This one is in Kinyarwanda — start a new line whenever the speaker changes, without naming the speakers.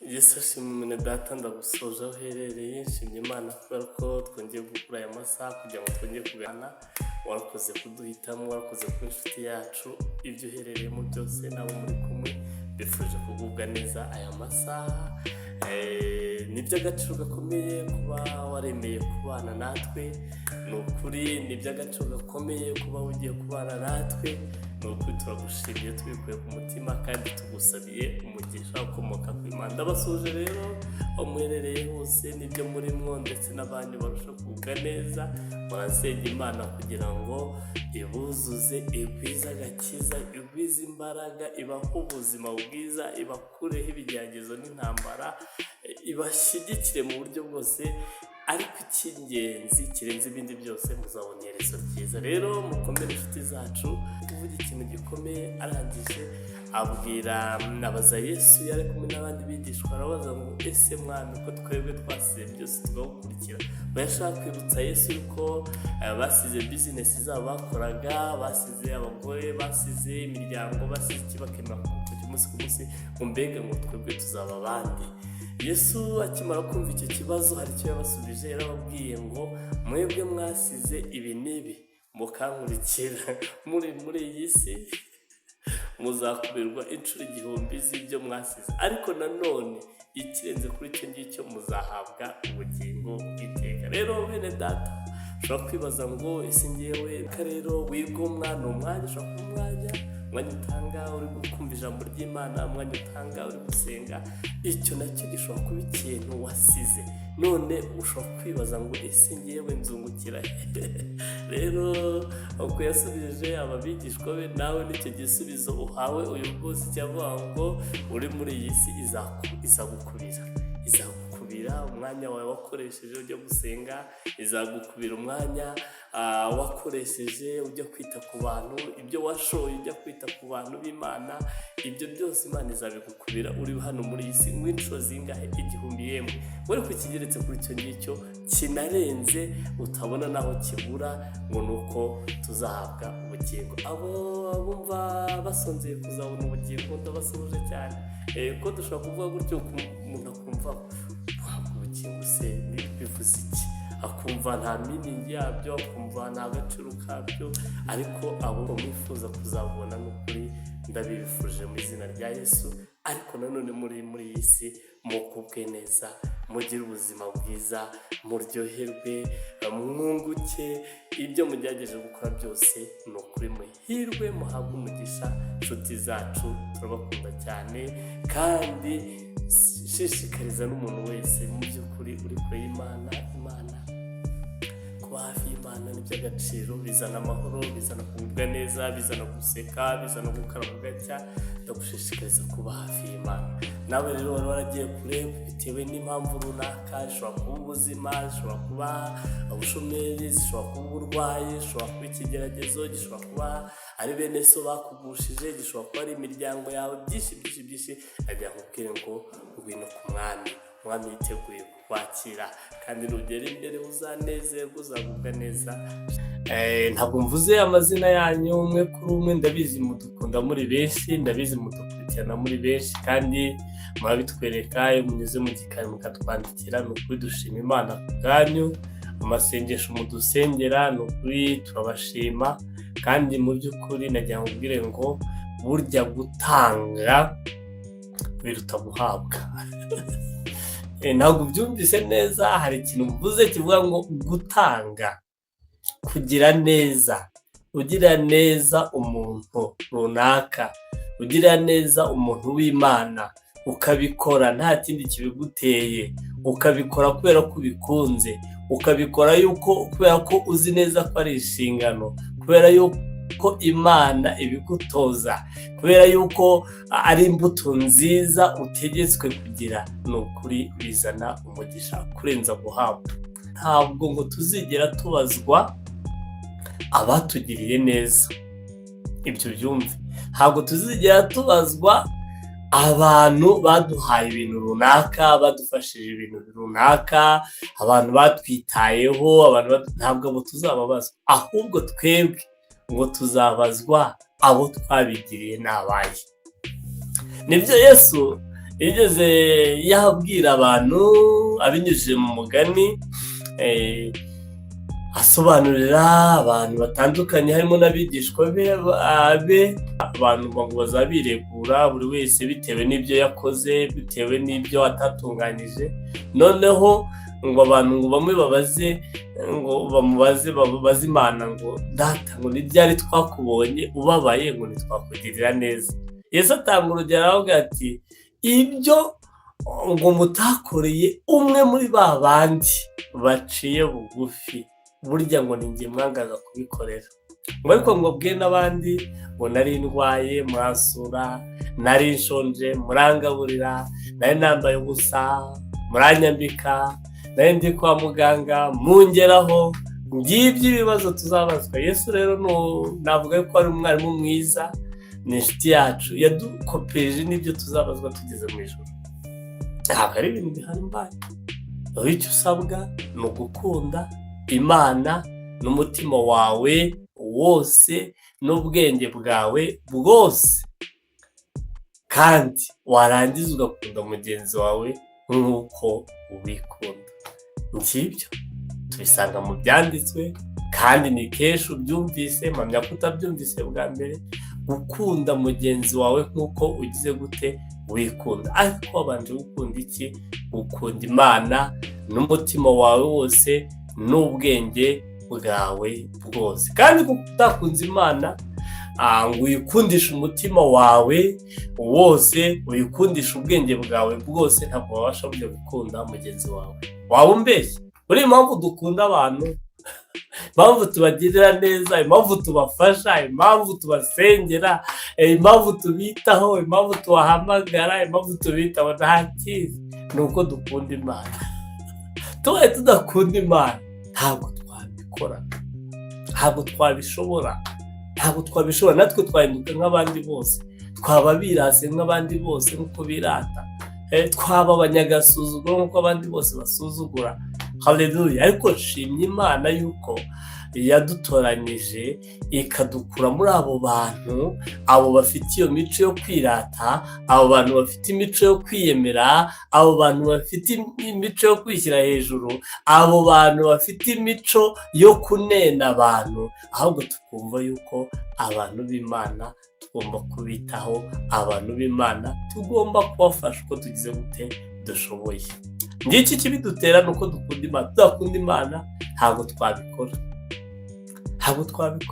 Yesu ashimwe. Mwene data, ndagusoje aho uherereye. Nshimye Imana kubera ko twongeye gukura aya masaha kugira ngo twongere kuganira. Warakoze kuduhitamo, warakoze kuba inshuti yacu. Ibyo uherereyemo byose n'abo muri kumwe, mbifurije kugubwa neza aya masaha. Ni iby'agaciro gakomeye kuba waremeye kubana natwe. Ni ukuri, ni iby'agaciro gakomeye kuba ugiye kubana natwe. Ni ukuri, turagushimiye tubikuye ku mutima kandi tugusabiye umugisha ukomoka ku Imana. Ndabasuhuje rero aho muherereye hose n'ibyo murimwo, ndetse n'abandi barusha kugubwa neza. Murasenga Imana kugira ngo ibuzuze, igwize agakiza, igwize imbaraga, ibahe ubuzima bwiza, ibakureho ibigeragezo n'intambara, ibashyigikire mu buryo bwose. Ariko icy'ingenzi kirenze ibindi byose, muzabona iherezo ryiza. Rero mukomere, inshuti zacu. Kuvuga ikintu gikomeye, arangije abwira, abaza Yesu, yari kumwe n'abandi bigishwa, arabaza ngo: "Ese Mwami, ko twebwe twasize byose tugagukurikira?" Yashaka kwibutsa Yesu yuko basize bizinesi zabo bakoraga, basize abagore, basize imiryango, basize iki, bakemera kumukurikira umunsi ku munsi, ngo mbega ngo twebwe tuzaba abandi? Yesu akimara kumva icyo kibazo, hari icyo yabasubije. Yarababwiye ngo: "Mwebwe mwasize ibi n'ibi mukankurikira, muri iyi si muzakubirwa inshuro 1000 z'ibyo mwasize, ariko nanone ikirenze kuri icyo ngicyo, muzahabwa ubugingo bw'iteka." Rero bene data, ushobora kwibaza ngo: "Ese ngewe?" Rero wigomwa ni umwanya, ushobora kuba umwanya utanga uri kumva ijambo ry'Imana, umwanya utanga uri gusenga. Icyo nacyo gishobora kuba ikintu wasize. None ushobora kwibaza ngo: "Ese ngewe nzungukira?" Rero uko yasubije aba bigishwa be, nawe nicyo gisubizo uhawe uyu munsi, cyavuga ngo uri muri iyi si izagukubira umwanya wawe wakoresheje ujya gusenga, izagukubira umwanya wakoresheje ujya kwita ku bantu, ibyo washoye ujya kwita ku bantu b'Imana. Ibyo byose Imana izabigukubira uri hano muri iyi si nk'inshuro zingahe? 1000. Yemwe, wari kukigeretse kuri icyo ngicyo kinarenze, utabona naho kibura, ngo ni uko tuzahabwa ubugingo. Abo bumva basonzeye kuzabona ubugingo, ndabasuhuje cyane. Ko dushobora kuvuga gutyo, umuntu akumva guhabwa ubugingo se bivuze iki? Akumva nta meaning yabyo, akumva nta gaciro kabyo. Ariko abo mwifuza kuzabona, ni ukuri ndabibifuje mu izina rya Yesu. Ariko nanone muri iyi si mugubwe neza, mugire ubuzima bwiza, muryoherwe, mwunguke ibyo mugerageje gukora byose. Ni ukuri, muhirwe, muhabwe umugisha. Inshuti zacu, turabakunda cyane, kandi shishikariza n'umuntu wese mu by'ukuri uri kure y'Imana. Imana, kuba hafi y'Imana ni iby'agaciro, bizana amahoro, bizana kugubwa neza, bizana guseka, bizana gukaraba ugacya. Ndagushishikariza kuba hafi y'Imana. Nawe rero wari waragiye kure bitewe n'impamvu runaka, ishobora kuba ubuzima, ishobora kuba ubushomeri, zishobora kuba uburwayi, ishobora kuba ikigeragezo, gishobora kuba ari bene so bakugushije, gishobora kuba ari imiryango yawe, byinshi byinshi byinshi. Nagira nkubwire ngo ngwino ku Mwami. Umwami yiteguye kukwakira, kandi nugera imbere uzanezerwa, uzagubwa neza. Ntabwo mvuze amazina yanyu umwe kuri umwe. Ndabizi mudukunda muri benshi, ndabizi mudukurikirana muri benshi, kandi murabitwereka iyo munyuze mu gikari mukatwandikira. Ni ukuri, dushima Imana ku bwanyu. Amasengesho mudusengera, ni ukuri turabashima. Kandi mu by'ukuri nagira ngo ubwire ngo burya gutanga biruta guhabwa. Ntabwo ubyumvise neza. Hari ikintu mvuze kivuga ngo gutanga, kugira neza, ugira neza umuntu runaka, ugira neza umuntu w'Imana, ukabikora nta kindi kibiguteye, ukabikora kubera ko ubikunze, ukabikora yuko kubera ko uzi neza ko ari inshingano, kubera yuko Imana ibigutoza, kubera yuko ari imbuto nziza utegetswe kugira, ni ukuri bizana umugisha kurenza guhabwa. Ntabwo ngo tuzigera tubazwa abatugiriye neza, ibyo byumve. Ntabwo tuzigera tubazwa abantu baduhaye ibintu runaka, badufashije ibintu runaka, abantu batwitayeho, abantu ntabwo abo tuzababazwa. Ahubwo twebwe ngo tuzabazwa abo twabigiriye n'abaye. Nibyo Yesu Yigeze yabwira abantu abinyujije mu mugani, asobanurira abantu batandukanye harimo n'abigishwa be. Abantu ngo bazaba biregura buri wese bitewe n'ibyo yakoze, bitewe n'ibyo atatunganyije. Noneho ngo abantu ngo bamwe babaze, ngo bamubaze, babaze Imana ngo: "Data, ngo ni ryari twakubonye ubabaye ngo ntitwakugirira neza?" Yesu atanga urugero aravuga ati: "Ibyo ngo mutakoreye umwe muri ba bandi baciye bugufi, burya ngo ni njye mwangaga kubikorera." Ngo ariko ngo bwe n'abandi ngo: "Nari ndwaye muransura, nari nshonje murangaburira, nari nambaye ubusa muranyambika, nari ndi kwa muganga mungeraho." Ngibyo ibibazo tuzabazwa. Yesu rero navuga ko ari umwarimu mwiza, ni inshuti yacu, yadukopeje n'ibyo tuzabazwa tugeze mu ijuru. Ntabwo ari ibintu bihambaye. Aho icyo usabwa ni ugukunda Imana n'umutima wawe wose n'ubwenge bwawe bwose, kandi warangiza ugakunda mugenzi wawe nk'uko wikunda. Ngibyo tubisanga mu byanditswe, kandi ni kenshi ubyumvise, mpamya ko utabyumvise bwa mbere. Gukunda mugenzi wawe nk'uko ugize gute? Wikunda. Ariko wabanje gukunda iki? Gukunda Imana n'umutima wawe wose n'ubwenge bwawe bwose. Kandi kuko utakunze Imana ngo uyikundishe umutima wawe wose, uyikundishe ubwenge bwawe bwose, ntabwo wabasha kujya gukunda mugenzi wawe. Waba umbeshye. Buriya impamvu dukunda abantu, impamvu tubagirira neza, impamvu tubafasha, impamvu tubasengera, impamvu tubitaho, impamvu tubahamagara, impamvu tubitaho, nta kindi, ni uko dukunda Imana. Tubaye tudakunda Imana ntabwo twabikora, ntabwo twabishobora, ntabwo twabishobora. Natwe twahinduka nk'abandi bose, twaba birase nk'abandi bose nk'uko birata, twaba abanyagasuzuguro nk'uko abandi bose basuzugura. Haleluya! Ariko nshimye Imana yuko yadutoranyije ikadukura muri abo bantu, abo bafite iyo mico yo kwirata, abo bantu bafite imico yo kwiyemera, abo bantu bafite imico yo kwishyira hejuru, abo bantu bafite imico yo kunena abantu, ahubwo tukumva yuko abantu b'Imana tugomba kubitaho, abantu b'Imana tugomba kubafasha uko tugize gute? Dushoboye. Ngiki kibidutera ni uko dukunda Imana. Tudakunda Imana ntabwo twabikora, ntabwo twabikora.